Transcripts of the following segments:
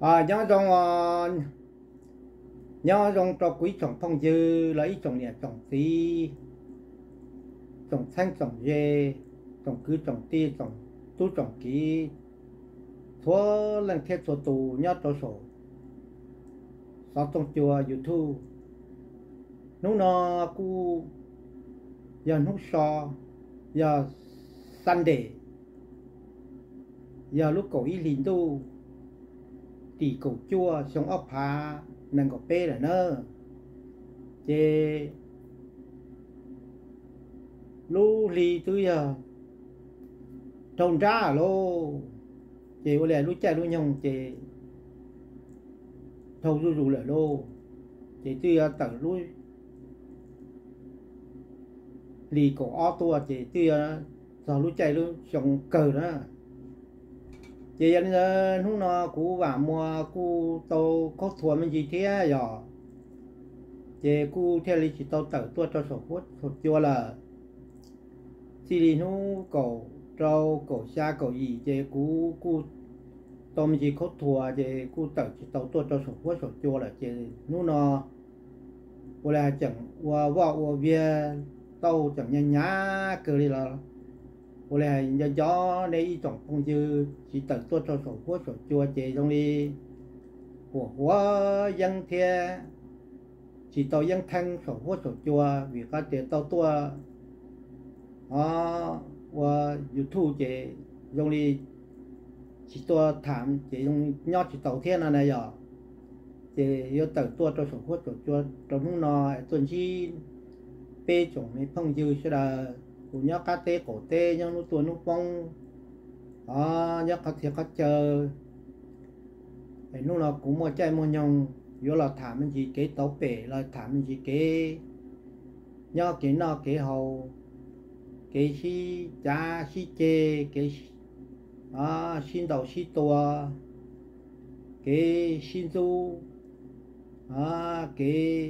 Nyob zoo, nyob zoo rau kuv ib tsoom phooj ywg los ib tsoom niam tsoom txiv, tsoom txheeb tsoom ze, tsoom kwv tsoom tij, tsoom tub tsoom kiv, txhua leej thiab txhua tus nyob rau saum xov tooj cua YouTube. Hnub no kuj yog hnub so, yog Sunday, yog lub kaum ib hlis ntuj tim kaum cuaj xyoo ob phav nees nkaum peb lawm na. Ces lub hli twb yog dhau nrab lauj, ces ua li lub caij lub nyoog ces dhau zuj zus lawm lauj. Ces twb yuav tawm lub hlis kaum ob tuaj ces twb yuav txog lub caij lub xyoo kawg na. Ces yog li ntawd hnub no kuv Vam Muas kuj tau khaub thuas me ntsis thiab yog, ces kuj thiaj li tsis tau tawm tuaj rau saum huab saum cua lawm. Txij li hnub kaum rau, kaum xya, kaum yim ces kuv kuj tau me ntsis khaub thuas ces kuj tawm tsis tau tuaj rau saum huab saum cua lawm. Ces hnub no ua li hais tseem ua vaj ua viag tau tseem nyag nyab kawg li los ua li hais nco nco nej ib tsoom phooj ywg tsis tawm tuaj rau saum huab saum cua ces zoo li huam huam yeeb thiab tsis tau yeeb theeb saum huab saum cua vim qhov tias tau tuaj ua YouTube ces zoo li tsis tuaj tham ces zoo nyob tsis tau thiab no na yog. Ces yuav tawm tuaj rau saum huab saum cua rau hnub no tuaj ntsib peb tsoom me phooj ywg sawv daws uas nyob qab teb qaum teb, nyob hnub tuaj hnub poob, o, nyob qhov txhia qhov chaw. Es hnub no kuv muaj caij muaj nyoog yuav los tham me ntsis kev tauv pem los tham me ntsis kev nyob kev noj kev haus, kev sib cav sib ceg, kev sib ntaus sib tua, kev sib ntxub, kev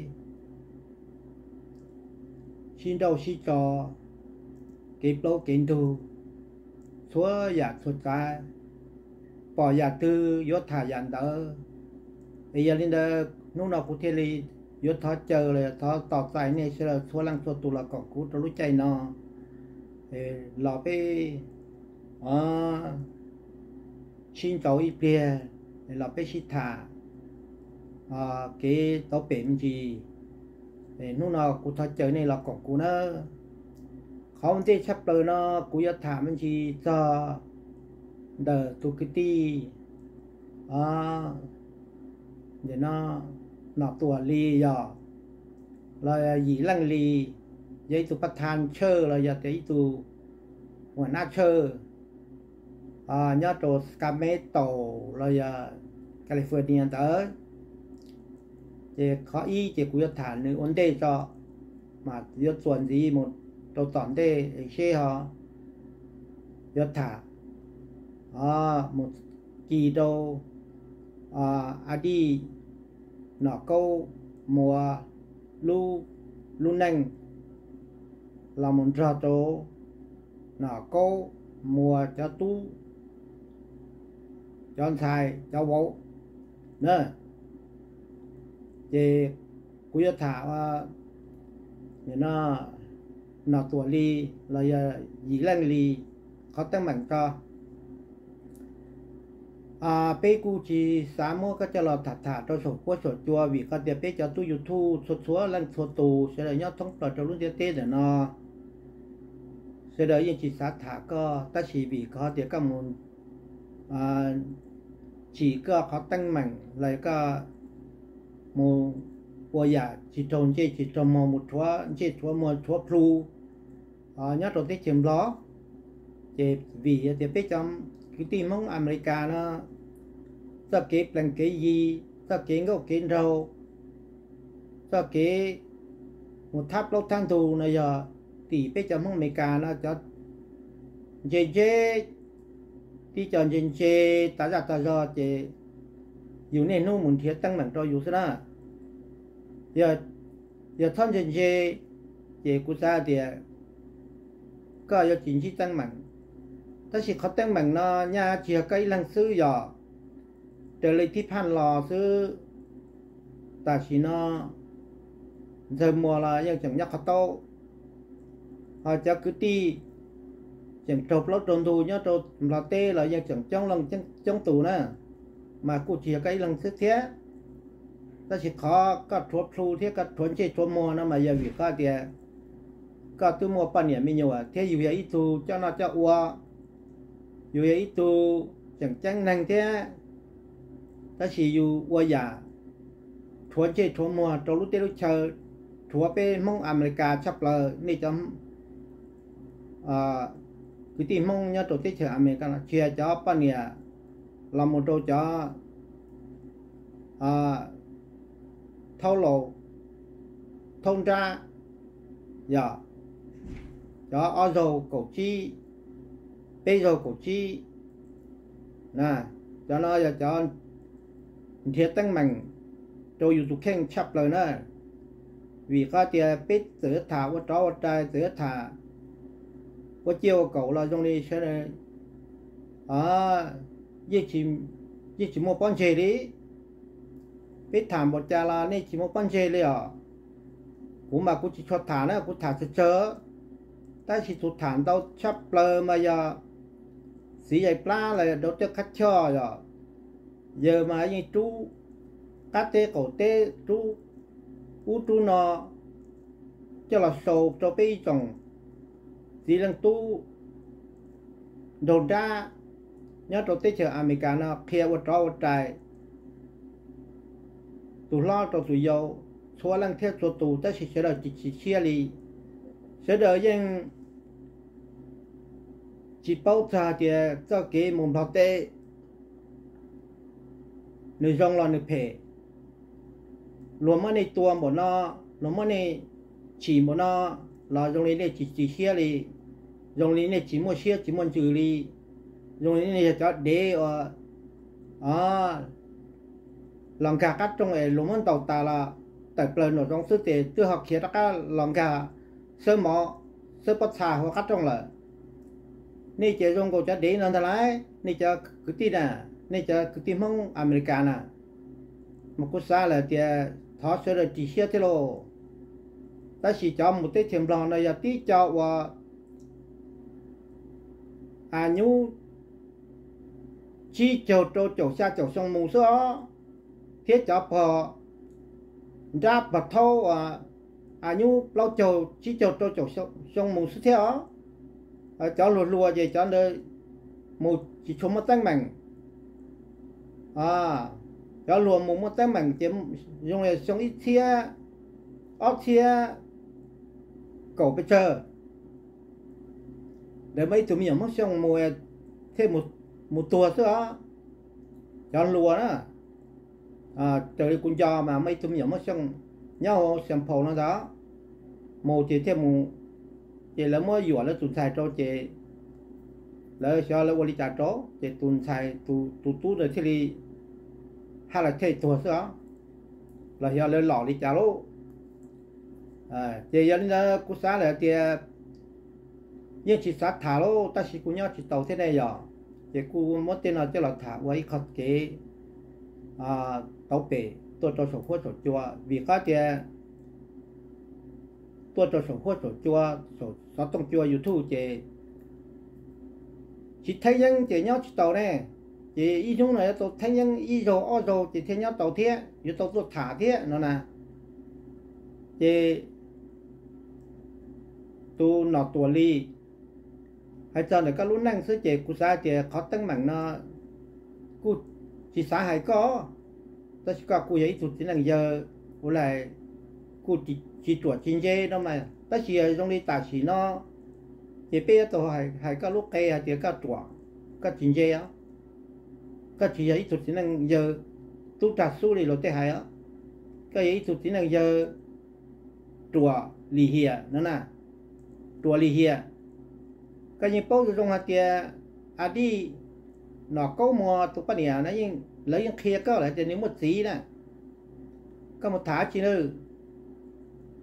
sib nrauj sib tso, kev plaub kev ntug, txhua yam txhua tsav, pom yam twg yuav tham yam ntawd. Es yog li ntawd hnub no kuv thiaj li yuav thov caw los yog thov tos txais nej sawv daws txhua leej txhua tus los koom kuv rau lub caij no, los peb sib ntaus ib pliag, los peb sib tham kev tauv pem me ntsis. Hnub no kuv thov caw nej los koom kuv nawb. Qhov ua ntej tshaj plaws no kuv yuav tham me ntsis txog ntawm tus kwv tij Nom Tuam Lis yog, los Yim Leej Lis, yog ib tug pab thaj chawj los yog tias ib tug huam nab chawj nyob rau Sacramento los yog California ntawd. Ces qhov ib ces kuv yuav tham nws ua ntej tso, mas yuav txuas ntxiv mus rau tom ntej seb ho yuav tham mus ci rau Ad Dij Nom Kaub Muas lub neej los mus nrog rau Nom Kaub Muas cov tub, cov ntxhais, cov vauv na. Ces kuv yuav tham Nom Tuam Lis los yog Yim Leej Lis qhov teeb meem tso. Peb kuj tsis xav muab koj coj los tham tham rau saum huab saum cua vim qhov tias peb cov tub YouTube txhua txhua leej txhua tus sawv daws nyob thoob plaws rau lub ntiaj teb ntawm no, sawv daws yeej tsis xav tham koj, tab sis vim qhov tias koj mus tsim koj qhov teeb meem los koj mus ua yam tsis raug ntsej tsis raug muag, mus rhuav ntsej rhuav muag rhuav plhu nyob rau teb chaws Nplog. Ces vim tias peb cov kwv tij Hmoob Amelikas no txoj kev plees kev yi, txoj kev nkauj kev nraug, txoj kev mus thab plaub thab ntug no yog tim peb cov Hmoob Amelikas no cov ntse ntse, tib co ntse ntse tas zaj tas zog ces yus niaj hnub mus nrhiav teeb meem rau yus xwb na. Yog txhob ntse ntse ces kuv xav tias koj yuav tsis ntsib teeb meem. Tab sis qhov teeb meem no nyaj tsis yog koj ib leeg xwb yog, raws li thib phaj los xwb. Tam sim no Ntxawg Muas los yeej tseem nyob qhov taub, ho cov kwv tij tseem raug plaub raug ntug nyob rau Nplog teb los yeej tseem coob leej coob tus na, mas kuj tsis yog koj ib leeg xwb thiab. Tab sis qhov koj rhuav plhu thiab koj rhuav ntsej rhuav muag no mas yog vim qhov tias koj twb muaj poj niam me nyuam thiab yus yog ib tug coj noj coj ua, yus yog ib tug tseem ceeb neeg thiab, tab sis yus ua yam rhuav ntsej rhuav muag rau lub teb lub chaw, rhuav peb Hmoob Amelikas tshaj plaws, nej cov kwv tij Hmoob nyob rau teb chaws Amelikas no, tsis hais cov poj niam los mus rau cov thaub laus, thaub nrab, yog cov ob zaug kaum tsib, peb zaug kaum tsib, cov no yog cov nrhiav teeb meem rau yus tus kheej tshaj plaws na. Vim qhov tias peb txawm tham ua rov ua rai, txawm tham ua ciaj ua kaum los zoo li sawv daws yeej tsis muaj pob ntseg li. Peb tham npaum cas los nej tsis muaj pob ntseg li os. Kuv mas kuv tsis tshua tham na, kuv tham tsawg tsawg, tab sis tus tham ntau tshaj plaws mas yog txiv Yais Plab los yog Dau Tej Qhab Choj, yog yawg mas yeej rub qab teb qaum teb, rub ub rub no coj los sau rau peb ib tsoom txiv leej tub nraug nrab nyob rau teb chaws Amelikas no qhia ua rov ua rai, tus hlob rau tus yau, txhua leej thiab txhua tus, tab sis sawv daws tsis tsis siab li. Sawv daws yeej tsis paub txog tias txoj kev mus Nplog teb nws zoo los nws phem. Luag muab nej tua npaum no, luag muab nej chim npaum no los zoo li nej tsis tsis siab li, zoo li nej tsis muaj siab tsis muaj ntsws li, zoo li nej yog cov dev uas los nkag qab rooj es luag muab ntaus tas los tawm plaws nraum zoov xwb ces twb ho khiav rov qab los nkag xawb mov xawb pob txha hauv qab rooj lawm. Nej ces zoo nkaus cov dev no ntag lauj, nej cov kwv tij na, nej cov kwv tij Hmoob Amelikas na. Mas kuv xav lawm tias thov sawv daws ris siab thiab lauj. Tab sis cov mus teb chaws Nplog no yog tib co uas a nyub tsib caug rau caum xya caum xyoo mus xwb os, thiab cov pog nrab pog thaub uas a nyub plaub caug tsib caug rau caum xyoo mus xwb thiab os. Cov hluas hluas ces cov ntawd mus tsis tshua muaj teeb meem. Cov hluas mus muaj teeb meem ces zoo li xyoo ib txhiab, ob txhiab kaum pes tsawg, ntawd muaj ib tug me nyuam Hmoob Xyooj mus thiaj mus tuag xwb os. Cov hluas na, raws li kuv nco mas muaj ib tug me nyuam Hmoob Xyooj nyob hauv Xeev Phaum no ntag, mus ces thiaj mus, ces lawv muab yuam lawv tus ntxhais rau ces lawv xyov lawv ua li cas rau ces tus ntxhais, tus tub ntawd thiaj li haj lawm thiaj tuag xwb os, los xyov lawv lom li cas lauj. Ces yog li ntawd kuv xav lawm tias yeej tsis xav tham lauj, tab sis kuj nyob tsis tau thiab ne yog, ces kuj muab tej no coj los tham ua ib qho kev tauv pem tuaj rau saum huab saum cua, vim qhov tias tuaj rau saum huab saum cua, saum xov tooj cua YouTube ces tsis theeb yeeb ces nyob tsis tau ne. Ces ib hnub no yuav tau theeb yeeb ib zaug ob zaug ces thiaj nyob tau thiab yuav tau tuaj tham thiab no na. Ces tus Nom Tuam Lis, hais txog ntawm koj lub neej xwb ces kuv xav tias qhov teeb meem no kuj tsis xav hais koj, tab sis koj kuj yog ib tug txiv neej yawg, ua li kuj tsis ruam tsis ntse no mas, tab sis zoo li tam sim no ces peb yuav tau hais koj lub qe hais tias koj ruam, koj tsis ntse os. Koj tsis yog ib tug txiv neej yawg tub rag xub li luag tej hais os. Koj yog ib tug txiv neej yawg ruam lim hiam no na, ruam lim hiam. Koj yeej paub zoo zoo hais tias a dij Nom Kaub Muas tus poj niam no, lawv yeej qhia koj lawm tias nws muaj txiv na. Koj mus tham tsis na,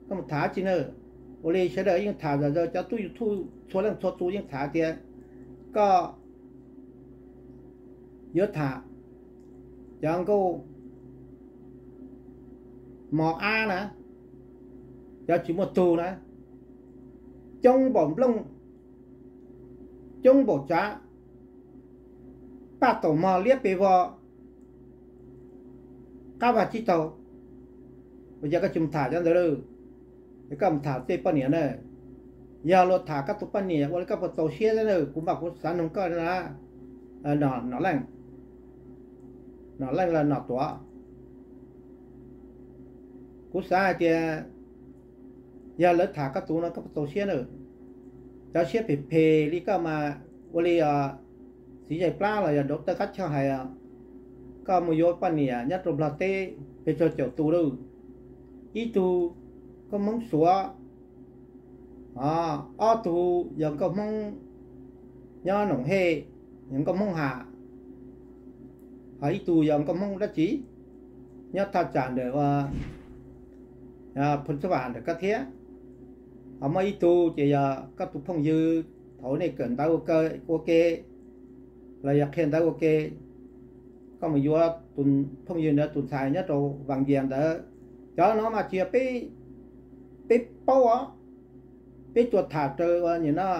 koj mus tham tsis na. Ua li sawv daws yeej tham zom zaws, cov tub YouTube txhua leej txhua tus yeej tham tias koj yuav tham cov nkauj mos ab na, cov tsis muaj tug na, coob npaum nplooj, coob npaum tsav, paj taum mog liab pes vog, qab vag tsib taug. Ua cas koj tsis mus tham cov ntawd lawm, es koj mus tham tej poj niam na? Yog luag tham koj tus poj niam ua li koj puas txaus siab thiab na? Kuv mas kuv xav nug koj na, Nom Leej, Nom Leej los Nom Tuam. Kuv xav hais tias yog lawv tham koj tus no koj puas txaus siab na? Cov siab phem phem li koj mas ua li txiv zais plab los yog dauv tawj qab choj hais, koj mus yuav poj niam nyob rau Nplog teb pes tsawg caum tus lawm, ib tug nkauj Hmoob Suav, ob tug yog nkauj Hmoob nyob Noom Hej, yog nkauj Hmoob Ham, ho ib tug yog nkauj Hmoob dab tsi nyob thaj tsam ntawm Phu Txab Vam ntawm koj thiab. Ho muaj ib tug ces yog koj tus phooj ywg thaum nej kawm ntawv ua ke los yog qhia ntawv ua ke, koj mus yuav tus phooj ywg ntawd tus ntxhais nyob rau Vas Vias ntawd. Cov no mas tsis yog peb paub os, peb tsuas tham raws ua nim no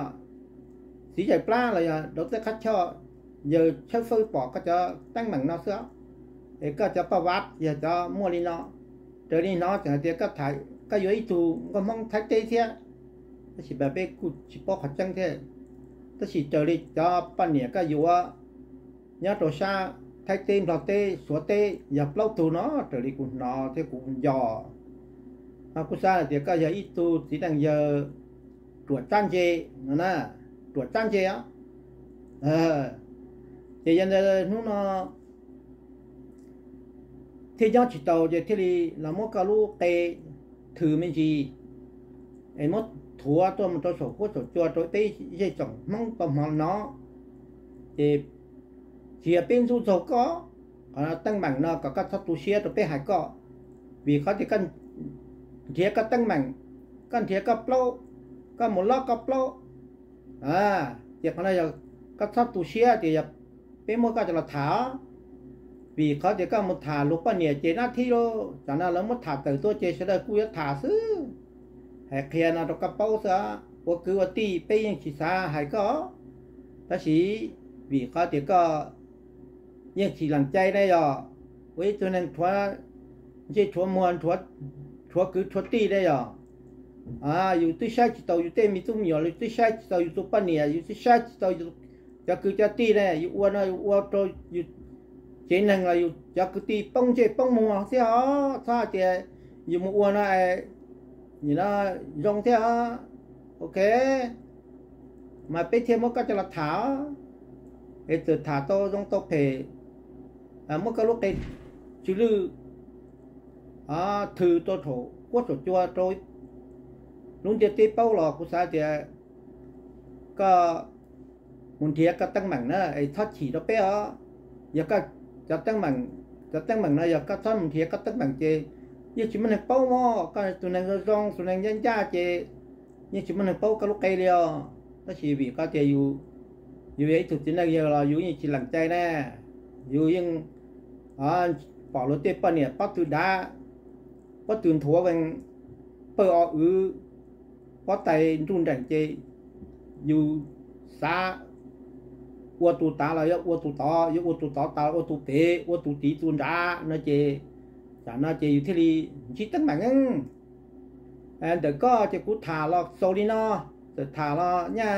txiv zais plab los yog dauv tawj qab choj, yawg tshawb fawb pom koj cov teeb meem no xwb os. Es koj cov paj vav yog cov muaj li no, raws li hnov tseem hais tias koj yuav ib tug nkauj Hmoob Thaib teb thiab, tab sis mas peb kuj tsis paub qhov tseeb thiab. Tab sis raws li cov poj niam koj yuav nyob rau sab Thaib teb, Nplog teb, Suav teb yog plaub tug no, raws li kuv hnov thiab kuv nco. Mas kuv xav hais tias koj yog ib tug txiv neej yawg ruam tsab ntse no na, ruam tsab ntse os. Ces yog ntawd hnub no thiaj nyob tsis tau ces thiaj li los muab koj lub qe thwm me ntsis es muab thuav tuaj mus rau saum huab saum cua rau peb zej tsoom Hmoob tau hnov no. Ces tsis yog peb ntxub ntxaug koj, qhov teeb meem no kom koj txhob tu siab rau peb hais koj, vim qhov tias koj nrhiav koj teeb meem, koj nrhiav koj plaub, koj mus lob koj plaub. Ces qhov no yog koj txhob tu siab tias yog peb muab koj coj los tham, vim qhov tias koj mus tham luag poj niam ces nab thib lauj, tsam no lawv muab tham tawm tuaj ces sawv daws kuj yuav tham xwb. Hais qhia no rau koj paub xwb, ua kwv ua tij peb yeej tsis xav hais koj, tab sis vim qhov tias koj yeej tsis lees cai ne yog, ua ib tug neeg rhuav ntsej rhuav muag, rhuav kwv rhuav tij ne yog. Yus twb saib tsis tau yus tej me tub me nyuam, yus twb saib tsis tau yus tus poj niam, yus twb saib tsis tau cov kwv cov tij ne, yus ua no yus ua rau yus tsev neeg los yus cov kwv tij poob ntsej poob muag thiab os. Txhob hais tias yus mus ua no zoo thiab os. Ok, mas peb thiaj muab koj coj los tham, es txawm tham tau zoo tau phem, muab koj lub qe tsw lwj thwm rau saum huab saum cua rau lub ntiaj teb paub los kuv xav tias koj mus nrhiav koj teeb meem na, es txhob chim rau peb os. Yog koj cov teeb meem, cov teeb meem no yog koj txhob mus nrhiav koj teeb meem ces yeej tsis muaj neeg paub mog. Koj tus neeg zoo zoo, tus neeg ncaj ncaj ces yeej tsis muaj neeg paub koj lub qe li os. Tab sis vim qhov tias yus yog ib tug txiv neej yawg los yus yeej tsis lees cai ne, yus yeej pom luag tej poj niam pob tw dav, pob tw nthuav vees, pawj o wv, pob tais nruj nreem ces yus xav ua tus tav los yuav ua tus tod, yuav ua tus tod tas ua tus pem, ua tus tid tus nrad no ces, tam no ces yus thiaj li ntsib teeb meem. Ntawm koj ces kuv tham los xaus li no, txawm tham los nyaj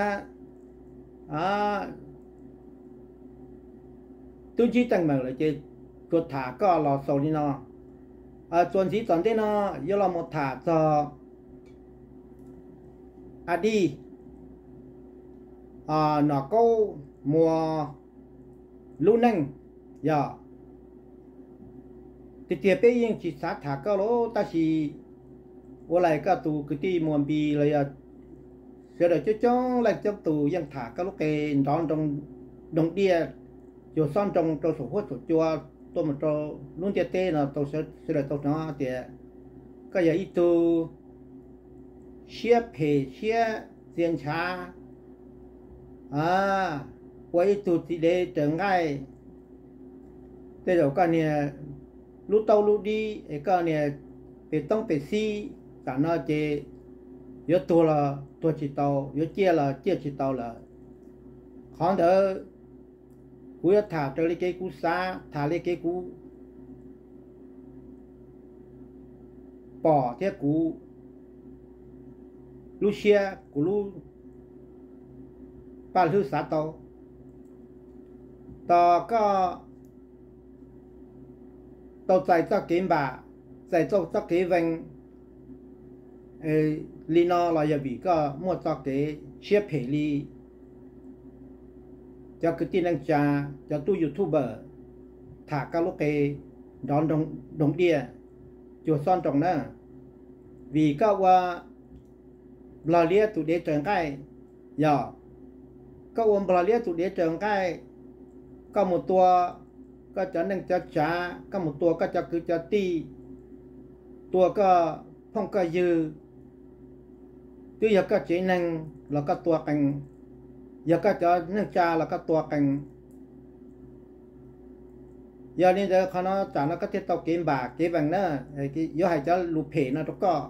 twb ntsib teeb meem lawm ces tsuas tham koj los xaus li no. Txuas ntxiv tom ntej no yuav los mus tham txog a dij Nom Kaub Muas lub neej. Yog tiag tiag peb yeej tsis xav tham koj lauj, tab sis ua li koj tus kwv tij Muas Npis los yog sawv daws coob coob leej coob tus yeej tham koj lub qe nrov nroo, doog diaj cuag xob nroo rau saum huab saum cua tuaj mus rau lub ntiaj teb no tau sawv daws tau hnov tias koj yog ib tug siab phem siab txia ntshav, ua ib tug txiv dev raws nqaij, tej zaum koj niag lub taub lub dib es koj niag pes toob pes xib tam no ces yuav tuag los tuag tsis tau, yuav ciaj los ciaj tsis tau lawm. Qhov ntawd kuv yuav tham raws li kev kuv xav, tham li kev kuv pom thiab kuv lub siab, kuv lub paj hlwb xav tau. Tos koj tau txais txoj kev npam, txais txoj kev vees li no los yog vim koj muaj txoj kev siab phem li cov kwv tij neej tsa, cov tub YouTuber tham koj lub qe nrov nroog diaj cuag xob nroos na. Vim koj ua nplog liab tus dev raws nqaij, yog koj ua nplog liab tus dev raws nqaij, koj mus tua koj cov neej cov tsav, koj mus tua koj cov kwv cov tij, tua koj phooj koj ywg, twb yog koj tsev neeg los koj tua qees, yog koj cov neej tsa los koj tua qees. Yog li ntawd qhov no tam no koj thiaj tau kev npam kev vees na. Yuav hais cov lus phem no rau koj,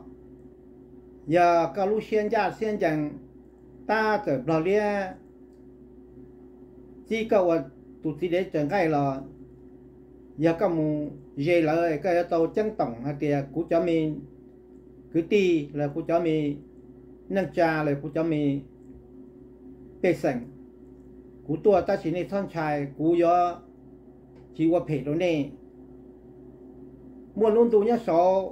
yog koj lub siab ncaj siab ncees, tab txawm nplog liab txib koj ua tus txiv dev raws nqaij los, yog koj mus ze lawv koj yuav tau ceeb toom hais tias kuv cov me kwv tij los kuv cov me neej tsa los kuv cov me pej xeem, kuv tuaj tab sis nej txhob ntshai, kuv yuav tsis ua phem rau nej. Muaj lub ntuj nyob saud,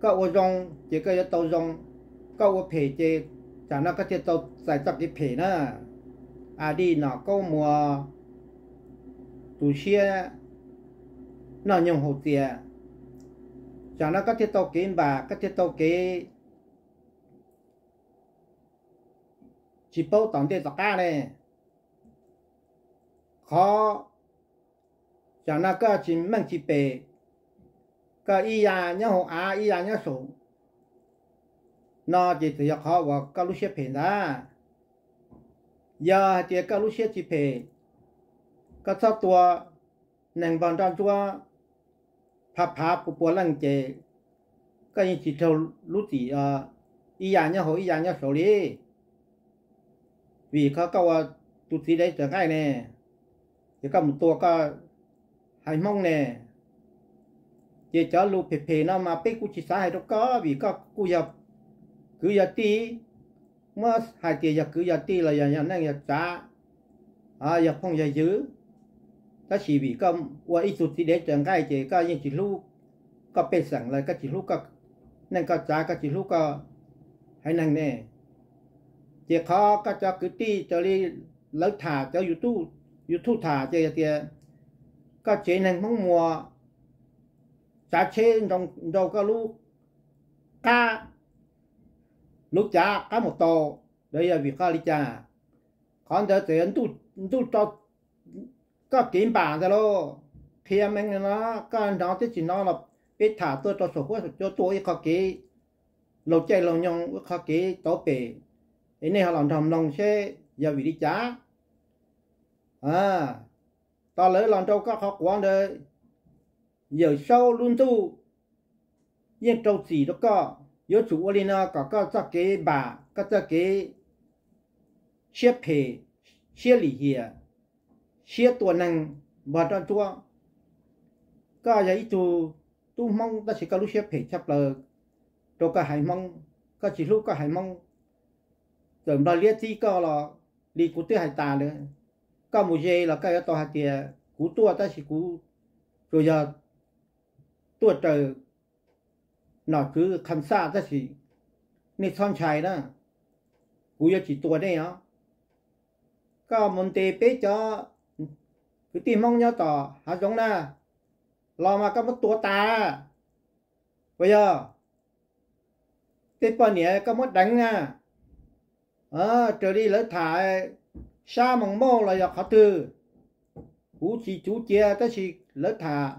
koj ua zoo ces koj yuav tau zoo, koj ua phem ces tam no koj thiaj tau txais txoj kev phem na. A dij nom koob muas tus siab noj nyoog haus txias, tam no koj thiaj tau kev npam, koj thiaj tau kev tsis paub tom ntej tom qab ne. Qhov tam no koj tsis meej tsis pem, koj ib yam nyob hauv av ib yam nyob saum no ces txawm yog qhov uas koj lub siab phem ntag. Yog hais tias koj lub siab tsis phem, koj txhob tua neeg npog nroj ntsuab phav phav pua pua leej ces koj yeej tsis raug lub txim ib yam nyob hauv ib yam nyob saud li. Vim qhov koj ua tus txiv dev raws nqaij ne, ces koj mus tua koj haiv Hmoob ne. Ces cov lus phem phem no mas peb kuj tsis xav hais rau koj vim koj kuj yog kwv yog tij, muab hais tias yog kwv yog tij los yog yog neej yog tsav, yog phooj yog ywg, tab sis vim koj ua ib tug txiv dev raws nqaij ces koj yeej tsis hlub koj pej xeem lawm, koj tsis hlub koj neej koj tsav, koj tsis hlub koj haiv neeg ne. Ces qhov koj cov kwv tij raws li lawv tham cov YouTube tham ces yog tias koj tsev neeg Hmoob Muas tsav tsheb nrau koj lub qab, lub cav qab mus tau, lawv yog vim qhov li cas? Qhov ntawd txawm yog ntuj tso koj kev npam ntag lauj. Qhia meej no, koj hnov thiab tsis hnov los peb tham tuaj rau saum huab saum cua tuaj ib qho kev laug caij laug nyoog, ib qho kev tauv pem, es nej ho los nrog mloog seb yog vim li cas. Tos lawv los nrau koj qhov quav ntawd, Yawm Saub lub ntuj yeej rau txim rau koj. Yuav tsum ua li no kom koj txoj kev npam, koj txoj kev siab phem, siab lim hiam, siab tua neeg npog nroj ntsuab. Koj yog ib tug tub Hmoob tab sis koj lub siab phem tshaj plaws rau koj haiv Hmoob, koj tsis hlub koj haiv Hmoob. Txawm nplog liab txib koj los li kuv twb hais tas lawm, koj mus ze los koj yuav tau hais tias kuv tuaj tab sis kuv tsuas yog tuaj raws nom tswv kham xaj tab sis nej txhob ntshai na, kuv yuav tsis tua nej os. Koj mus ntes peb cov kwv tij Hmoob nyob tom hav zoov na, los mas koj muab tua tas, puas yog? Tej poj niam koj muab deev na, raws li lawv tham, sab moos mauj los yog qhov twg, kuv tsis cuv cia tab sis lawv tham,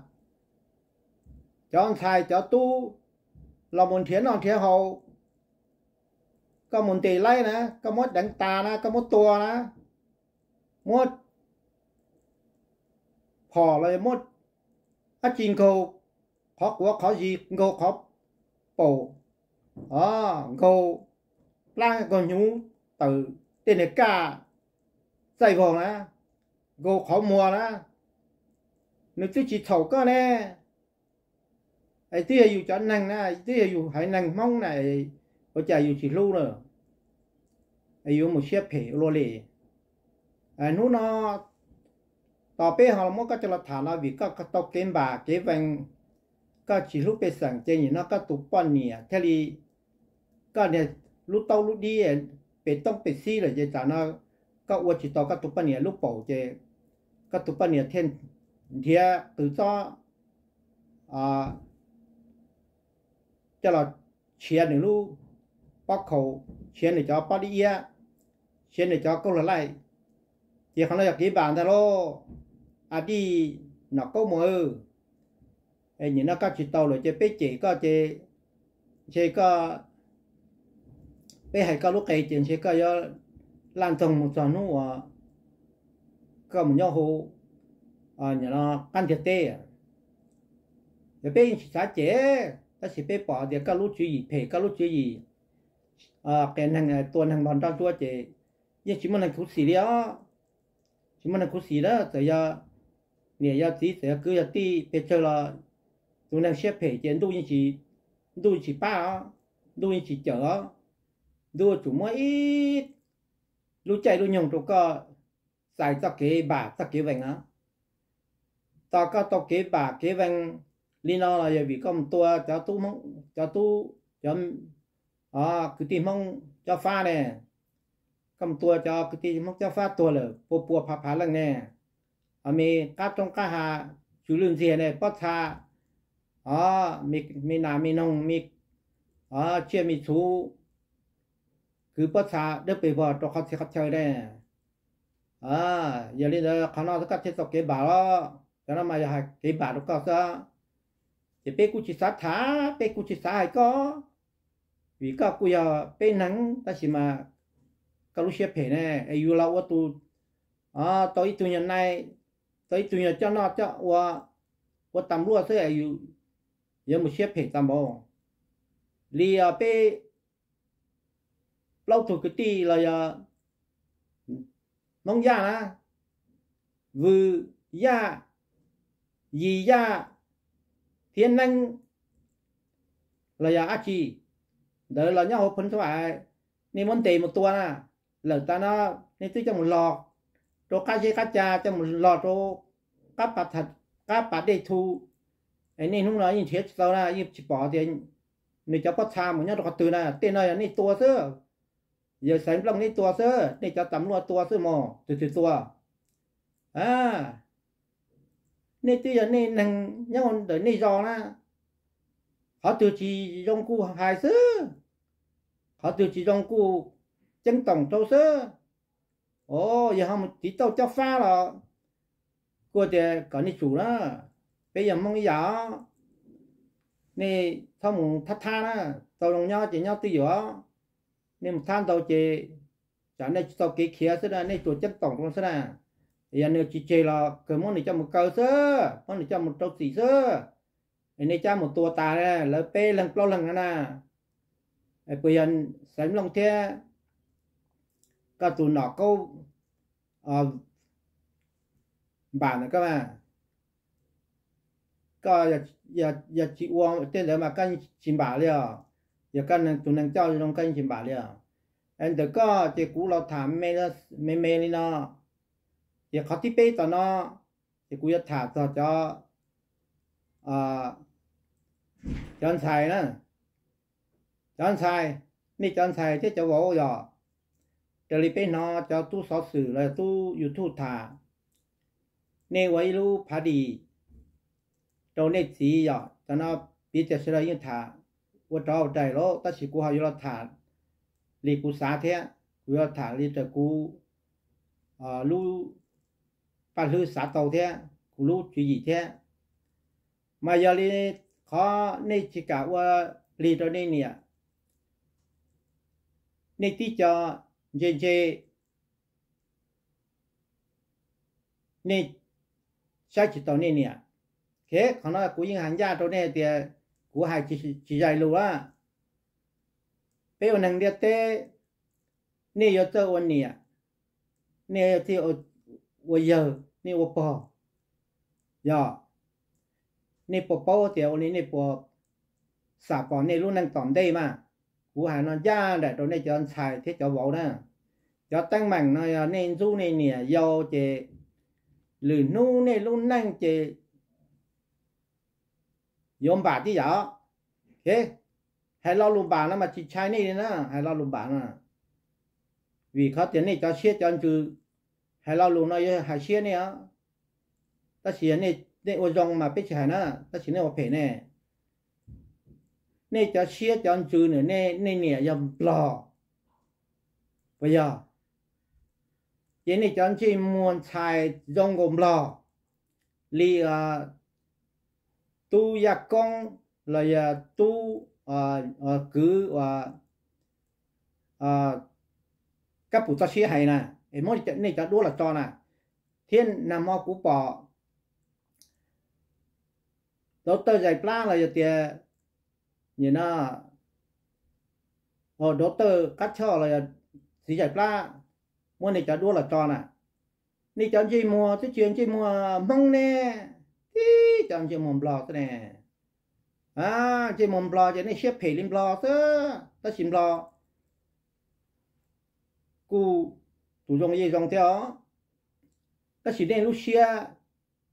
cov ntxhais cov tub los mus nrhiav noj nrhiav haus, koj mus ntes laib na, koj muab deev tas na, koj muab tua na, muab phom los yog muab dab tsi nkaug qhov quav qhov zis, nkaug qhov paum, nkaug plab nkaug hnyuv tawm tej niag kaj txaij vog na, nkaug qhov muag na, nws twb tsis txhaum koj ne. Es twb yog yus cov neeg na, twb yog yus haiv neeg Hmoob na, ua cas yus tsis hlub lawm, es yuav mus siab phem ua luaj li. Hnub no tos peb ho muab koj coj los tham no vim koj tau kev npam kev vees, koj tsis hlub pej xeem ces nim no koj tus poj niam thiaj li, koj niag lub taub lub dib pem toob pem xib lawm ces tam no koj ua tsis tau koj tus poj niam lub paum ces koj tus poj niam thiaj nrhiav qws txob coj los tshiav nws lub pob khaum, tshiav nws cov pob dib iab, tshiav nws cov kauj hlab laij. Ces qhov no yog kev npam ntag lauj, a dij Nom Kaub Muas. Nim no koj tsis tau lawm ces peb cem koj ces ntshe koj, peb hais koj lub qe ces ntshe koj yuav laj ntxoog mus txog hnub uas koj mus nyob hauv qab ntiaj teb. Yog peb yeej tsis xav cem, tab sis peb pom tias koj lub tswv yim phem, koj lub tswv yim qias neeg tua neeg npog nroj ntsuab ces yeej tsis muaj neeg khuv xim li os. Tsis muaj neeg khuv xim na, txawm yog niam yog txiv, txawm yog kwv yog tij pes tsawg los tus neeg siab phem ces ntuj yeej tsis pab os, ntuj yeej tsis cawm os. Ntuj yuav tsum muab ib lub caij lub nyoog rau koj txais txoj kev npam txoj kev vees os. Tos koj tau kev npam kev vees li no los yog vim koj mus tua cov tub Hmoob, cov tub, cov kwv tij Hmoob cob fab ne. Koj mus tua cov kwv tij Hmoob cob fab tuag lawm pua pua phav phav leej ne. Me qab roob qab hav tsw lwj ntxiag ne, pob txha, me nas me noog, me tsiaj me txhu, kwv pob txha dawb pes vog rau qhov txhia qhov chaw ne. Yog li ntawd qhov no koj thiaj tau kev npam los, cov no mas yog hais kev npam rau koj xwb. Ces peb kuj tsis xav tham, peb kuj tsis xav hais koj, vim koj kuj yog peb neeg tab sis mas koj lub siab phem ne, es yus los ua tus tau ib tug nyuag nai, tau ib tug nyuag coj noj coj ua, ua tas npluaj xwb es yus yuav mus siab phem tas npaum li os. Peb plaub tug kwv tij los yog Hmoob Yaj na, Vwm Yaj, Yis Yaj thiab Neeb los yog dab tsi ntawd los nyob hauv Phoos Xab Vais, nej muab ntes mus tua na. Lawm tas no nej twb coj mus log rau qab zeb qab ca, coj mus log rau qab pas dej thu, es nej hnub no yeej nrhiav tsis tau na, yeej tsis pom tias nws cov pob txha mus nyob rau qhov twg na. Tej no yog nej tua xwb, yawg Xaiv Nplooj nej tua xwb, nej cov tas npluaj tua xwb mog, tus twg tua? Nej twb yog nej neeg nyob ntawm nej zos na, qhov twg tsis zoo kuj hais xwb, qhov twg tsis zoo kuj ceeb toom rau xwb. Os, yog ho mus tiv tauj cob fab los kuj tias kom nej tsum na, peb yog Hmoob ib yam os. Nej txhob mus thab thab na, tau zoo nyob ces nyob twj ywm os. Nej mus thab ntau ces tsam nej tsis tau kev khiav xwb na, nej tsuas ceeb toom rau xwb na. Yog nws tsis tseg los kawg muab nws coj mus kaw xwb, muab nws coj mus rau txim xwb. Es nej cab mus tua tas lawv peb leeg plaub leeg no na. Puas yog Xaiv Nplooj thiab koj tus Nom Kaub Npam ntawm koj mas, koj yog tsis ua tej ntawd mas koj yeej tsis npam li os. Yog koj tus neeg coj zoo koj yeej tsis npam li os. Ntawm koj ces kuv los tham me me li no, ces qhov thib peb tom no ces kuv yuav tham txog cov, cov ntxhais na. Cov ntxhais, nej cov ntxhais thiab cov vauv yog, raws li peb hnov cov tub xov xwm los yog tub YouTube tham, nej ua ib lub phav dim rau nej txiv yom. Cov no piv tias sawv daws yeej tham ua rov ua rais lawm, tab sis kuv ho yuav los tham li kuv xav thiab, kuv yuav los tham li raws kuv lub paj hlwb xav tau thiab kuv lub tswv yim thiab. Mas yog li qhov nej tsis kam ua plig rau nej niam, nej tib co ntse ntse, nej saib tsis taus nej niam. Qhov no kuv yeej hais ncaj rau nej tias kuv hais tsis zais lus a. Peb ua neeg ntiaj teb, nej yuav txawj ua niam, nej thiaj ua yawg, nej ua pog. Yog, nej puas paub tias ua li nej puas xam pom nej lub neej tom ntej mas? Kuv hais no ncaj nraim rau nej cov ntxhais thiab cov vauv na. Cov teeb meem no yog nej ntxub nej niam yau ces lwm hnub nej lub neej ces yuav npam tib yam. Hais lo lus npam no mas tsis ntshai nej li na, hais lo lus npam no. Vim qhov tias nej cov siab cov ntsws, hais lo lus no yuav hais siab nej os. Tab sis nej ua zoo mas peb tsis hais na, tab sis nej ua phem ne. Nej cov siab cov ntsws nws, nej niam yog nplog, puas yog? Ces nej cov ntsej muag ntxhais zoo nkaus nplog li tub Yaj Koob los yog tub kwv uas Kab Pus txoj siab hais na, es muab nej cov duab los tso na. Thiab nag hmo kuv pom Dov Tawj Zais Plab los yog tias nim no Dov Tawj Qab Choj los yog txiv Zais Plab muab nej cov duab los tso na. Nej cov ntsej muag twb tsis yog ntsej muag Hmoob ne, tib cov ntsej muag nplog xwb ne. Ntsej muag nplog ces nej siab phem li nplog xwb, tab sis nplog kuj tus zoo yeej zoo thiab os. Tab sis nej lub siab,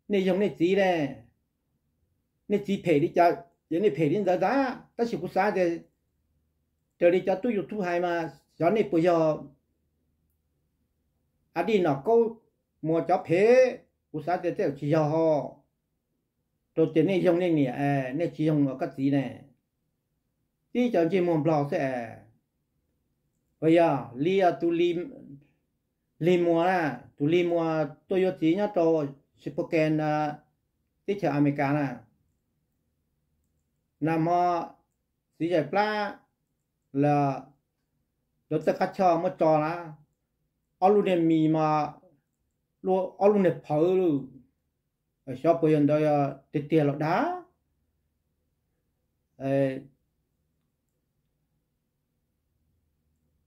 nej yoog nej txiv ne, nej txiv phem li cas ces nej phem li ntawd ntag. Tab sis kuv xav tias raws li cov tub YouTube hais mas xyov nej puas yog a dij nom kaub muas cov phem, kuv xav tias tej zaum tsis yog ho, rau tias nej yoog nej niam, nej tsis yoog koj txiv ne. Tib cov ntsej muag nplog xwb es. Uas yog li tus Lis Muas na, tus Lis Muas tuaj yuav txiv nyob rau Spokane, teb chaws Amelikas na. Nag hmo txiv Zais Plab los Dov Tawj Qab Choj muab tso na, ob lub niag mis mas ob lub niag phawv lawm. Xyov puas yog ntawd tiag tiag los dag.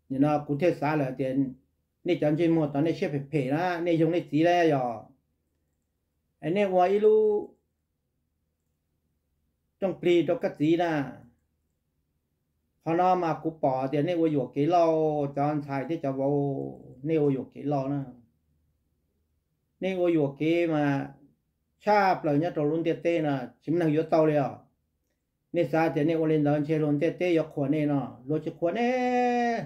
Nim no kuv thiaj xav lawm tias nej cov ntsej muag tod nej siab phem phem na, nej yoog nej txiv la yog, es nej ua ib lub rooj plig rau koj txiv na. Qhov no mas kuv pom tias nej ua yuam kev loj, cov ntxhais thiab cov vauv, nej ua yuam kev loj na. Nej ua yuam kev mas tshaj plaws nyob rau lub ntiaj teb no tsis muaj neeg yuav tau li os. Nej xav tias nej ua li ntawd ntshe luag ntiaj teb yuav qhuas nej no, luag tsis qhuas nej.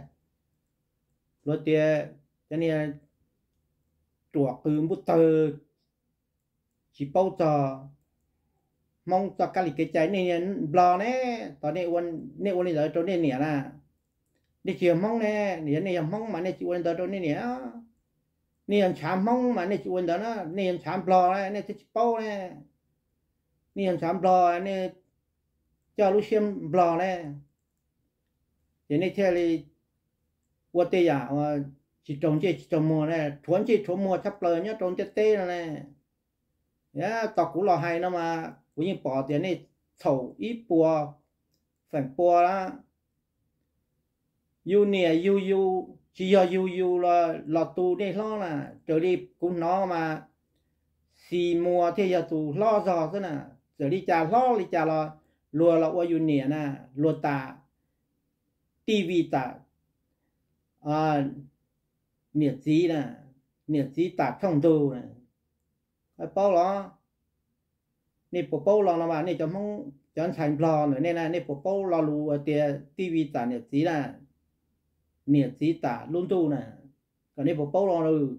Luag tias cov niag ruam qws npub tawg tsis paub txog Hmoob txoj kab li kev cai, nej nplog ne, tos nej ua li ntawd rau nej niam na. Nej tsis yog Hmoob ne, yog nej yog Hmoob mas nej tsis ua li ntawd rau nej niam. Nej yog ntshav Hmoob mas nej tsis ua li ntawd na, nej yog ntshav nplog na nej thiaj tsis paub ne. Nej yog ntshav nplog nej coj lub siab nplog ne, ces nej thiaj li ua tej yam tsis raug ntsej tsis raug muag ne, rhuav ntsej rhuav muag tshaj plaws nyob rau ntiaj teb no ne. Tos kuv los hais no mas kuv yeej pom tias nej txhaum ib puas feem pua lawm. Yus niam yug yus tsis yog yug yus los tu nej hlob na. Raws li kuv hnov mas Xis Muas thiaj yog tus hlob zog xwb na. Txawm li cas hlob li cas los luag los ua yus niam na, luag tas tij vi tas niam txiv na, niam txiv tas tshooj ntug na. Paub los? Nej puas paub lo no mas nej cov Hmoob cov ntxhais nplog ntawm nej na, nej puas paub lo lus tias tij vi tas niam txiv na, niam txiv tas lub ntuj na? Kom nej puas paub lo lus.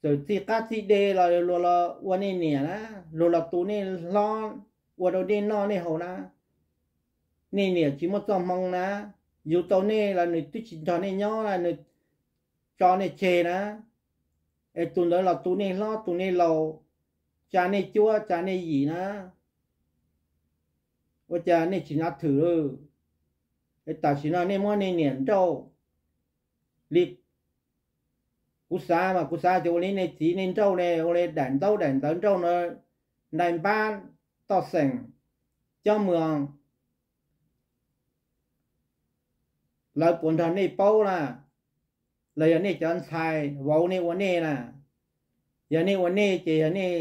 Txawm txij qab txij dej los luag los ua nej niam na, luag los tu nej hlob, ua rau nej noj nej haus na. Nej niam tsis muaj txoj hmoo na, yug tau nej los nws twb tsis nrog nej nyob na, nws tso nej tseg na. Es tus ntawd los tu nej hlob tu nej laus, tsa nej cuab tsa nej yim na. Ua cas nej tsis nav thwm lawm? Es tam sim no nej muab nej niam nrauj li Kuv xav mas kuv xav tias ua li nej txiv nej nrauj ne, ua li daim ntaub daim ntawv nrauj no, nais npab, toj xeem, coj moos, lawv puas nrog nej paub na? Los yog nej cov ntxhais vauv nej ua nej na? Yog nej ua nej ces yog nej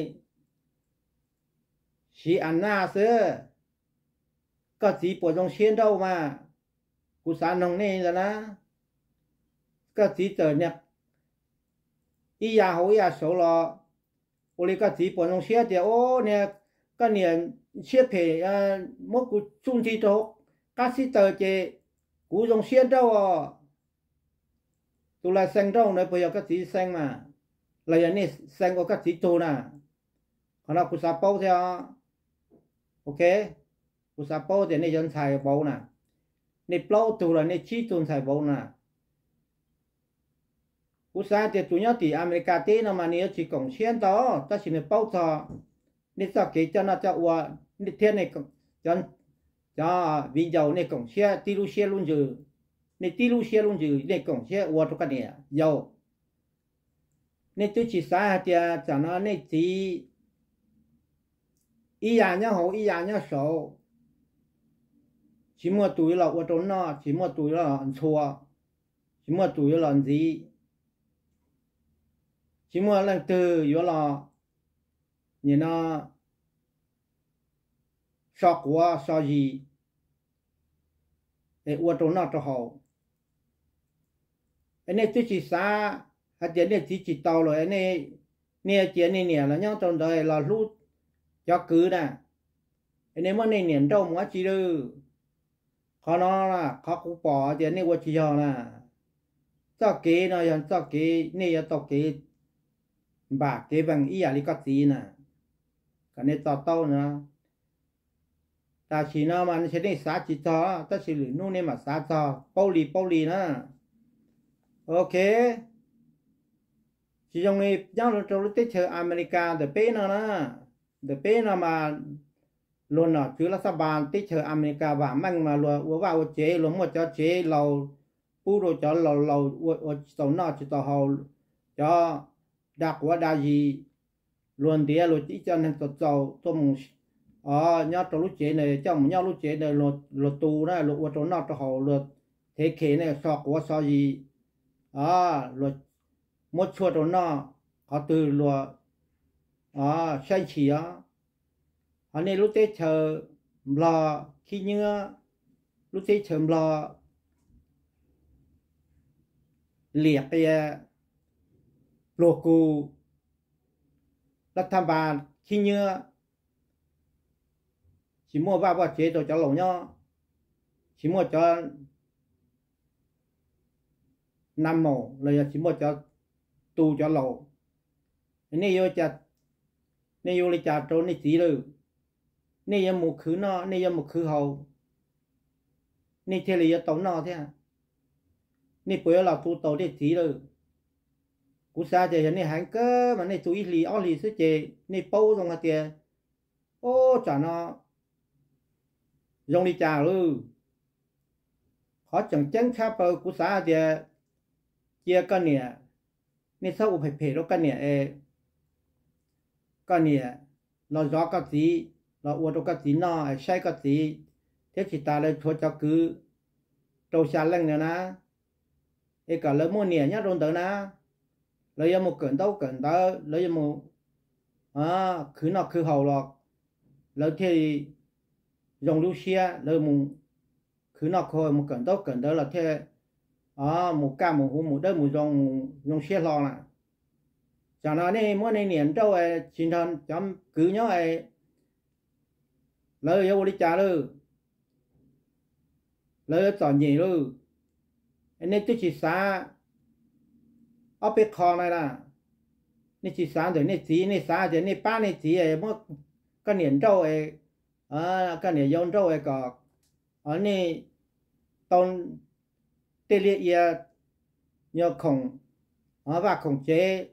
siv a naj xwb. Koj txiv puas zoo siab nrauj mas? Kuv xav noog nej ntawd na. Koj txiv txawm niag ib yam hauv ib yam saud los, ua li koj txiv puas zoo siab tias, o, niag koj niam siab phem, muab kuv tsuj nti rau hauv qab xib taws ces kuv zoo siab nrauj os? Tus lais xees nrauj ntawd puas yog koj txiv xees mas, los yog nej xees ua koj txiv tug na? Qhov no kuv xav paub thiab os. Ok, kuv xav paub tias nej cov ntxhais vauv na, nej plaub tug los nej tsib tug ntxhais vauv na, kuv xav tias tus nyob tim Amelikas teb no mas nws yuav tsis koom siab ntau, tab sis nws paub txog nej txoj kev coj noj coj ua thiab cov viv ncaus nej koom siab tib lub siab lub ntsws, nej tib lub siab lub ntsws nej koom siab ua rau koj niam yau. Nej twb tsis xav hais tias tsam no nej txiv ib yam nyob hauv ib yam nyob saud, tsis muaj tus yuav los ua rau noj, tsis muaj tus yuav los ntxhua, tsis muaj tus yuav los ntxiv, tsis muaj leej twg yuav los nim no so quav so zis es ua rau noj rau haus. Es nej twb tsis xav hais tias nej txiv tsis tau lawm, nej cia nej niam los nyob rau ntawd los hlub cov kwv na, es nej muab nej niam nrauj mus dab tsi lawm? Qhov no, qhov kuv pom tias nej ua tsis yog na. Txoj kev no yog txoj kev nej yuav tau kev npam kev vees ib yam li koj txiv na, kom nej to taub na. Tam sim no mas ntshe nej xav tsis txog, tab sis lwm hnub nej mam xav txog, paub li paub li na. Ok, tsis zoo li nyob rau lub teb chaws Amelikas ntawm peb no na. Ntawm peb no mas luag nom tswv laj xab npas teb chaws Amelikas vam meej mas luag ua vaj ua tsev, luag muaj cov tsev laus pub rau cov laus laus ua tsis tau noj tsis tau haus, cov da quav da zis, luag ntiav luag ib co neeg txaus txaus tuaj mus nyob rau lub tsev ntawd, coj mus nyob lub tsev ntawd luag tu na, luag ua rau noj rau haus, luag thev khes ne, so quav so zis, luag muab tshuaj rau noj, qhov twg luag saib ntshis os. Ho nej lub teb chaws Nplog khib nyiab, lub teb chaws Nplog liam qias, pluag kug, laj thaj npas khib nyiab, tsis muaj vaj muaj tsev rau cov laus nyob, tsis muaj cov nab maum los yog tsis muaj cov tu cov laus, nej yuav, nej yuav li cas rau nej txiv lawm? Nej yuav mus khwv noj, nej yuav mus khwv haus, nej thiaj li yuav tau noj thiab. Nej puas yuav los tu tau nej txiv lawm? Kuv xav tias yog nej heev kawg mas nej tu ib hlis ob hlis xwb ces nej paub zoo hais tias, o, tsam no zoo li cas lawm. Qhov tseem ceeb tshaj plaws kuv xav hais tias cia koj niam, nej txhob ua phem phem rau koj niam es koj niam los zov koj txiv, los ua rau koj txiv noj es saib koj txiv, thiab tsis tas lawv tshuav cov kwv rau xya leej ntawd na, es kom lawv muaj niam nyob rau ntawd na, lawv yuav mus kawm ntaub kawm ntawv, lawv yuav mus khwv noj khwv haus los lawv thiaj zoo lub siab, lawv mus khwv noj khwv haus mus kawm ntaub kawm ntawv los thiaj mus kaj mus huv mus dawb mus zoo, mus zoo siab hlo na. Tsam no nej muab nej niam nrauj tsis nrog cov kwv nyob, lawv yuav ua li cas lawm? Lawv yuav txom nyem lawm. Nej twb tsis xav ob peb qho na, nej tsis xav ntawm nej txiv, nej xav tias nej pab nej txiv muab koj niam nrauj, koj niam yau nrauj kom nej tau tej liaj ia, nyuag khoom, vaj khoom tsev,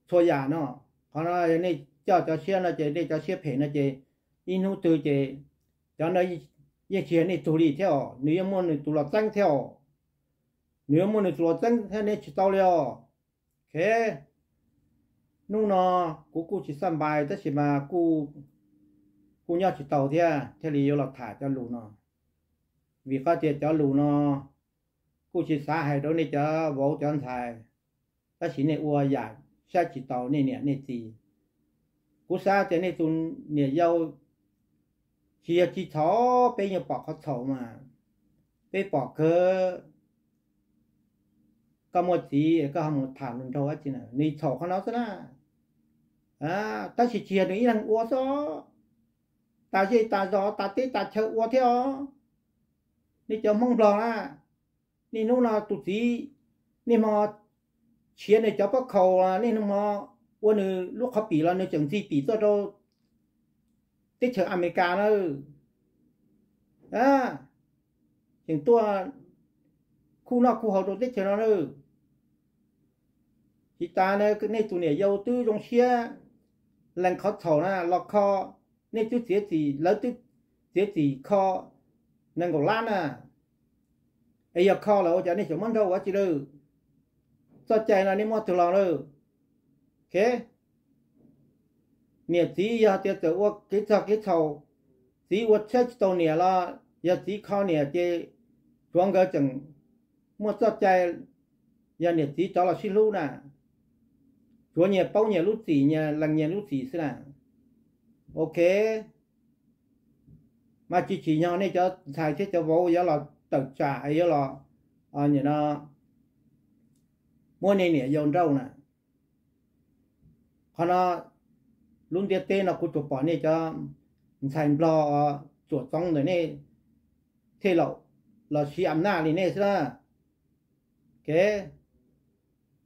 txhua yam no. Qhov no nej coj cov siab no ces nej cov siab phem no ces ib hnub twg ces cov no yeej tsis yog nej tug li thiab os, nws yeej muaj nws tus los txeeb thiab os. Nws yeej muaj nws tus los txeeb thiab, nej tsis tau li os. Ok, hnub no kuv kuj tsis xaj npais tab sis mas kuj nyob tsis tau thiab thiaj li yuav los tham cov lus no, vim qhov tias cov lus no kuj tsis xav hais rau nej cov vauv cov ntxhais, tab sis nej ua yam saib tsis taus nej niam nej txiv. Kuv xav tias nej tus niam yau tsis yog tsis txhaum, peb yeej pom qhov txhaum mas, peb pom kawg. Koj muaj txiv koj ho mus tham lus nraug dab tsi na, nws txhaum qhov no xwb na. Tab sis tsis yog nws ib leeg ua xwb, tas zej tas zos tas teb tas chaw ua thiab os. Nej cov Hmoob Nplog na, niaj hnub no tus txiv niaj hmo tshiav nws cov pob khaus, niaj hmo ua nws lub qhov pim los nws tseem ntxig pim tuaj rau teb chaws Amelikas na, tseem tuaj khuj noj khuj haus rau teb chaws no na. Tsis tas nej tus niam yau twb zoo siab lees qhov txhaum na los kho, nej twb txiav txim, lawv twb txiav txim kho nees nkaum lab na, es yog kho lawm ua cas nej tseem muab nrauj ua tsi lawm? Txoj cai no nej muab twg los lawm? Ok, niam txiv yog tias txawm ua kev txog kev txhaum, txiv ua saib tsis taus niam los yog txiv kho niam ces tsuav nkawd tseem muaj txoj cai, yog niam txiv rov los sib hlub na, tsuav nyias paub nyias lub txim, nyias lees nyias lub txim xwb na. Ok, mas tsis tsim nyog nej cov ntxhais thiab cov vauv yuav los tawm tsam es yuav los muab nej niam yau nrauj na. Qhov no, lub ntiaj teb no kuv tsuas pom nej cov ntxhais Nplog tsuam txoov ntawm nej thiaj los siv am naj li nej xwb na. Ok,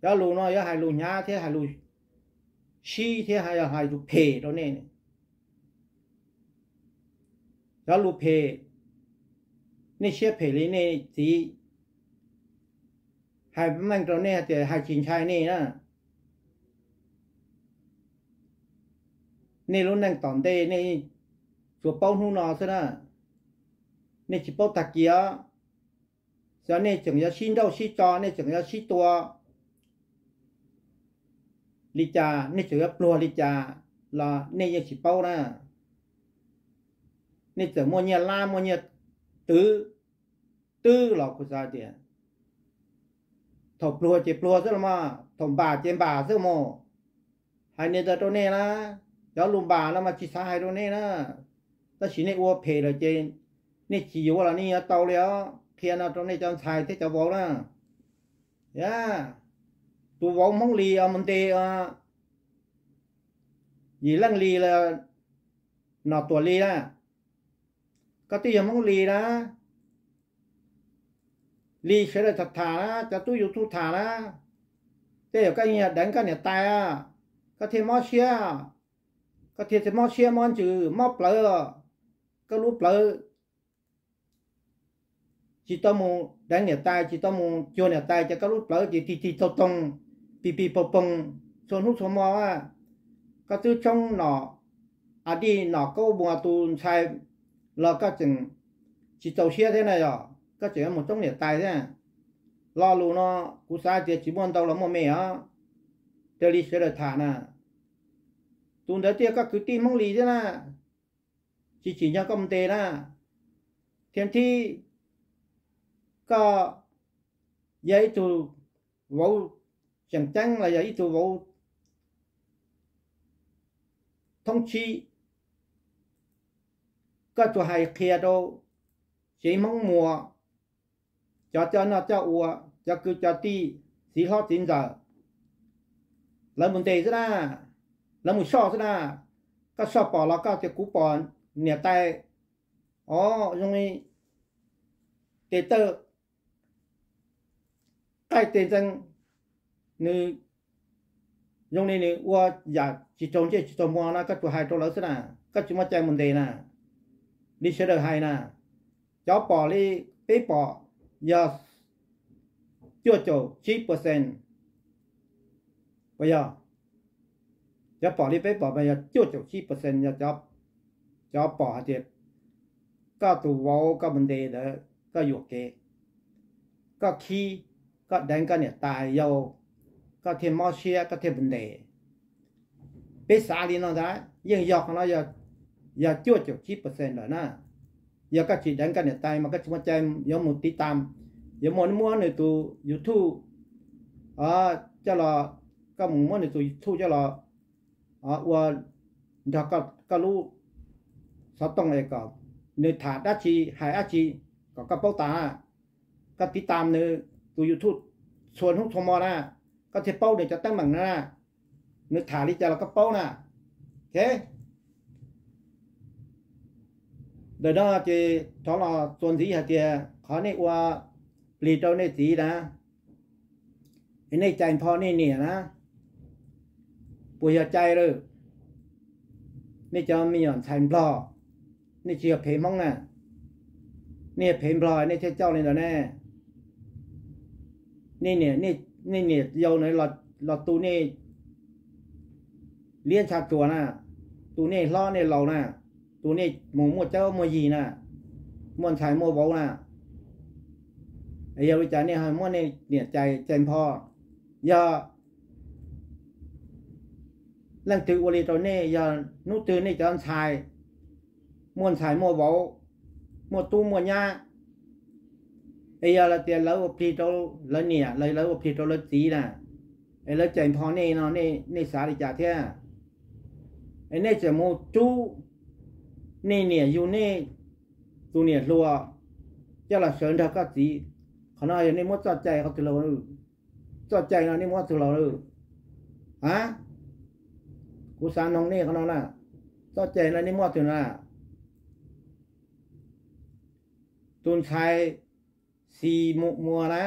cov lus no yuav hais lus hnyav thiab hais lus sib thiab yog hais lus phem rau nej. Cov lus phem, nej siab phem li nej txiv, hais meej rau nej hais tias hais tsis ntshai nej na. Nej lub neej tom ntej nej tsuas paub hnub no xwb na, nej tsis paub tag kis os. Xyov nej tseem yuav sib nrauj sib tso, nej tseem yuav sib tua li cas, nej tseem yuav pluag li cas los nej yeej tsis paub na. Nej txawm muaj nyiaj lab muaj nyiaj twv twb los kuv xav tias thaum pluag ces pluag xwb los mas, thaum npam ces npam xwb mas. Hais li ntawd rau nej na, cov lus npam no mas tsis xav hais rau nej na, tab sis nej ua phem lawm ces nej tsis yuav los nej yuav tau li os. Qhia no rau nej cov ntxhais thiab cov vauv na. Tus vauv Hmoob Lis mus ntes Yim Leej Lis los Nom Tuam Lis na, koj twb yog Hmoob Lis na, li sawv daws tham tham na, cov tub YouTube tham na, tej zaum koj yeej yog deev koj niam tais, koj thiaj mob siab, koj thiaj mob siab mob ntsws mob plawv, koj lub plawv tsis tau mus deev niam tais, tsis tau mus cuag niam tais ces koj lub plawv ces tig tig taug toog, pig pig poog poog txhua hnub txhua hmo. Koj twb tshoob Nom Adij Nom Kaub Muas tus ntxhais los koj tseem tsis txaus siab thiab na, yog koj tseem yuav mus tshoob niam tais thiab. Lo lus no kuv xav tias tsis muaj ntau los muaj me os, raws li sawv daws tham na. Tus ntawd thiaj koj kwv tij Hmoob Lis thiab na, tsis tsim nyog koj mus ntes na. Thiab thib, koj yog ib tug vauv tseem ceeb los yog ib tug vauv thoob tsib, koj tsuas hais qhia rau tsev Hmoob Muas, cov coj noj coj ua, cov kwv cov tij, txiv hlob txiv ntxawm, lawv mus ntes xwb na, lawv mus soj xwb na. Koj soj pom los koj tias kuv pom niam tais, o, zoo li tes tawj qaij tes ntxees, nws zoo li nws ua yam tsis raug ntsej tsis raug muag no koj tsuas hais rau lawv xwb na, koj tsis muaj cai mus ntes na. Li sawv daws hais na, cov pom li peb pom yog cuaj caum tsib percent, puas yog? Cov pom li peb pom mas yog cuaj caum tsib percent yog cov pom hais tias koj tus vauv koj mus ntes ntawd koj yuam kev, koj khib, koj deev koj niam tais yau, koj thiaj mob siab, koj thiaj mus ntes. Peb xav li no ntag, yeej yog qhov no, yog cuaj caum tsib percent lawm na. Yog koj tsis deev koj niam tais mas koj tsis muaj cai yuav mus tiv tam, yuav mus muab nws tus YouTube coj los, koj mus muab nws tus YouTube coj los ua nrog koj lub xov tooj es kom nws tham dab tsi hais dab tsi kom koj paub tas. Koj tiv tam nws tus YouTube txhua hnub txhua hmo na, koj thiaj paub nws cov teeb meem na, nws tham li cas los koj paub na. Ok, ntawm no ces thov los txuas ntxiv hais tias qhov nej ua plig rau nej txiv na, es nej cais npho nej niam na, puas yog cai lawm? Nej cov me nyuam ntxhais nplog, nej tsis yog phem hmoob na, nej yog phem nplog nej thiaj coj li ntawd ne. Nej niam, nej niam yau na, los tu nej liab ntsha tsuas na, tu nej hlob nej laus na, tu nej mus muaj caub muaj yig na, muaj ntxhais muaj vauv na, yog li cas nej ho muab nej niam cais, cais npho? Yog leej twg ua li rau nej, yog hnub twg nej cov ntxhais muaj ntxhais muaj vauv, muaj tub muaj nyab, es yog lawv tias lawv ua plig rau lawv niam los lawv ua plig rau lawv txiv na, es lawv cais npho nej no, nej xav li cas thiab? Es nej tseem mus rub nej niam yug nej tus niam hluas coj los sawv nrog koj txiv. Qhov no yog nej muab txoj cai qhov twg los? Txoj cai no nej muab qhov twg los? A, kuv xav noog nej qhov no na, txoj cai no nej muab qhov twg na? Tus ntxhais Xis Muas na,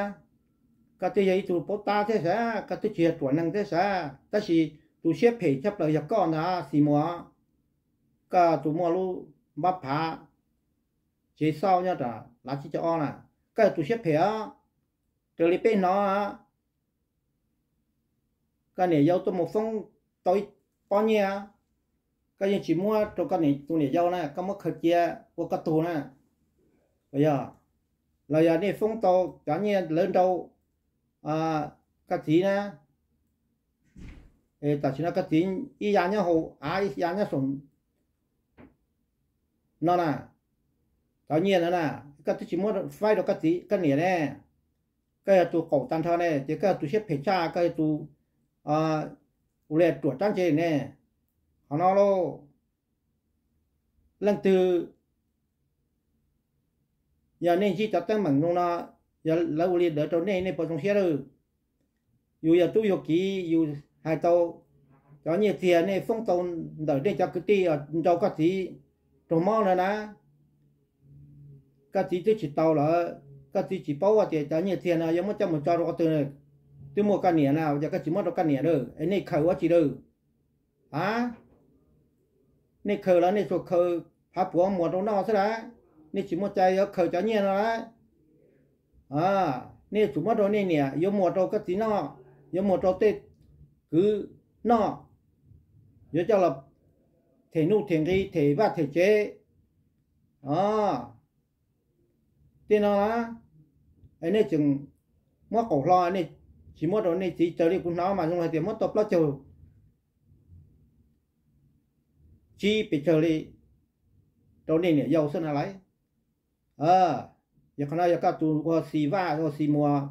koj twb yog ib tug paub tab thiab sav, koj twb tsis yog ruam neeg thiab sav, tab sis tus siab phem tshaj plaws yog koj ntag Xis Muas. Koj tus muaj lub npab phav tsev xauj nyob rau lav tsib caug ob na, koj yog tus siab phem os. Raws li peb hnov, koj niam yau tuaj mus foob tau ib pob nyiaj, koj yeej tsis muab rau koj tus niam yau na, koj muab khaws cia ua koj tug na. Yog, los yog nej foob tau cov nyiaj lawv nrau koj txiv na, tam sim no koj txiv ib ya nyob hauv av ib ya nyob saum no na, cov nyiaj no na, koj twb tsis muab faib rau koj txiv koj niam ne. Koj yog tus qaum tag nrho ne, ces koj yog tus siab phem tshaj, koj yog tus ua li ruam rab ntse ne. Qhov no lauj, leej twg yog nej ntsib cov teeb meem zoo no, yog lawv ua li ntawd rau nej, nej puas zoo siab lawm? Yus yog tub yog kiv, yus hais tau cov nyiaj txiag nej foob tau ntawm nej cov kwv tij nrau koj txiv raug mob no na, koj txiv twb tsis tau lawm, koj txiv tsis paub tias cov nyiaj txiag no yuav muab coj mus tso rau qhov twg, twb muaj koj niam na, yog koj tsis muab rau koj niam lawm es nej khaws ua tsi lawm? A, nej khaws los nej tsuas khaws phav puav muag rau noj xwb las, nej tsis muaj cai yuav khaws cov nyiaj no las. Nej yuav tsum muab rau nej niam, yuav muag rau koj txiv noj, yuav muag rau tej kwv noj, yuav coj los them nuj them nqi, them vaj them tsev. Tej no na, nej tseem muab qaum hlo, nej tsis muab rau nej txiv, raws li kuv hnov mas zoo hais tias muab tau plaub caug tsib pes tsawg li rau nej niam yau xwb na lauj. Yog qhov no yog koj tus ua Xis Vaj ua Xis Muas,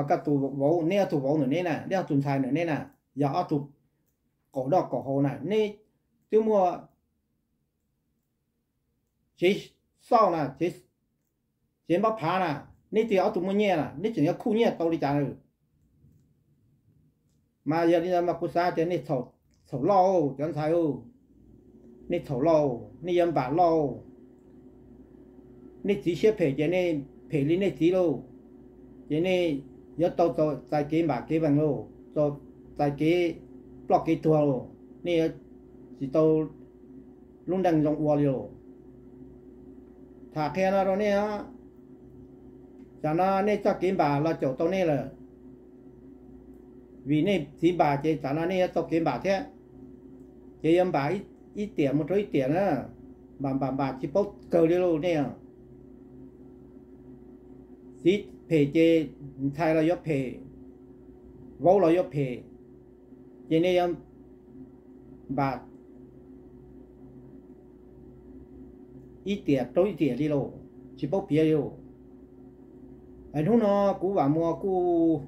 koj tus vauv, neb ob tug vauv ntawm neb na, neb ob tug ntxhais ntawm neb na, yog ob tug qaum doj qaum haus na, neb twb muaj tsev xauj na, tsev npab phav na, neb twb yog ob tug muaj nyiaj na, neb tseem yuav khuj nyiaj tau li cas? Mas yog li ntawd mas kuv xav tias nej txhaum loj, cov ntxhais, nej txhaum loj, nej yuav npam loj. Nej txiv siab phem ces nej phem li nej txiv lauj, ces nej yuav tau txais kev npam kev vees lauj, txais kev ploj kev tuag lauj, nej yuav tsis tau lub neej zoo ua li lauj. Tham qhia no rau nej, tsam no nej txoj kev npam los caum tau nej lawm. Vim nej txiv npam ces tsam no nej yuav tau kev npam thiab. Ces yuav npam ib tiam mus rau ib tiam na, npam npam npam tsis paub kawg li lauj nej. Txiv phem ces ntxhais los yuav phem, vauv los yuav phem, ces nej yuav npam ib tiam rau ib tiam li lauj, tsis paub piav li lauj. Hnub no kuv Vam Muas kuj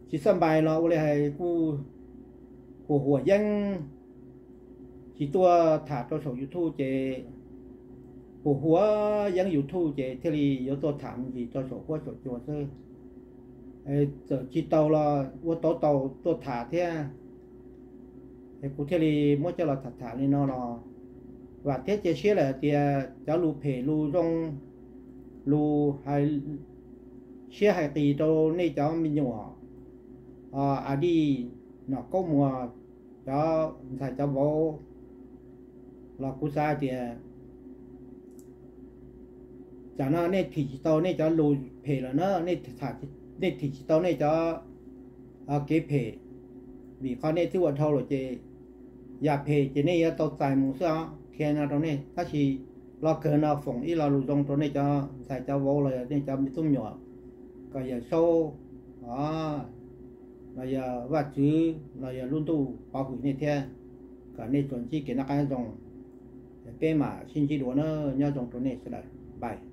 tsis xab npais los ua li hais kuj huam huam yeeb, tsis tuaj tham rau saum YouTube ces huam huam yeeb YouTube ces thiaj li yuav tuaj tham me ntsis rau saum huab saum cua xwb. Txawm tsis tau los ua tau tau tuaj tham thiab, es kuv thiaj li muab coj los tham tham li no los vam thiab cia siab lawm hais tias cov lus phem lus zoo, lus hais siab hais qis rau nej cov me nyuam, a dij, nom kaub muas, cov ntxhais cov vauv los kuv xav hais tias tsam no nej thim tsis tau nej cov lus phem lawm na, nej thim tsis tau nej cov kev phem, vim qhov nej twb ua dhau lawm ces yam phem ces nej yuav tau txais mus xwb os, qhia no rau nej. Tab sis los kawg no foom ib lo lus zoo rau nej cov ntxhais cov vauv los yog nej cov me tub me nyuam, kom Yawm Saub los yog Vaj Tswv los yog lub ntuj pov hwm nej thiab, kom nej tsuas ntsib kev noj qab nyob zoo. Peb mam sib ntsib dua na, nyob zoo rau nej sawv daws, npais.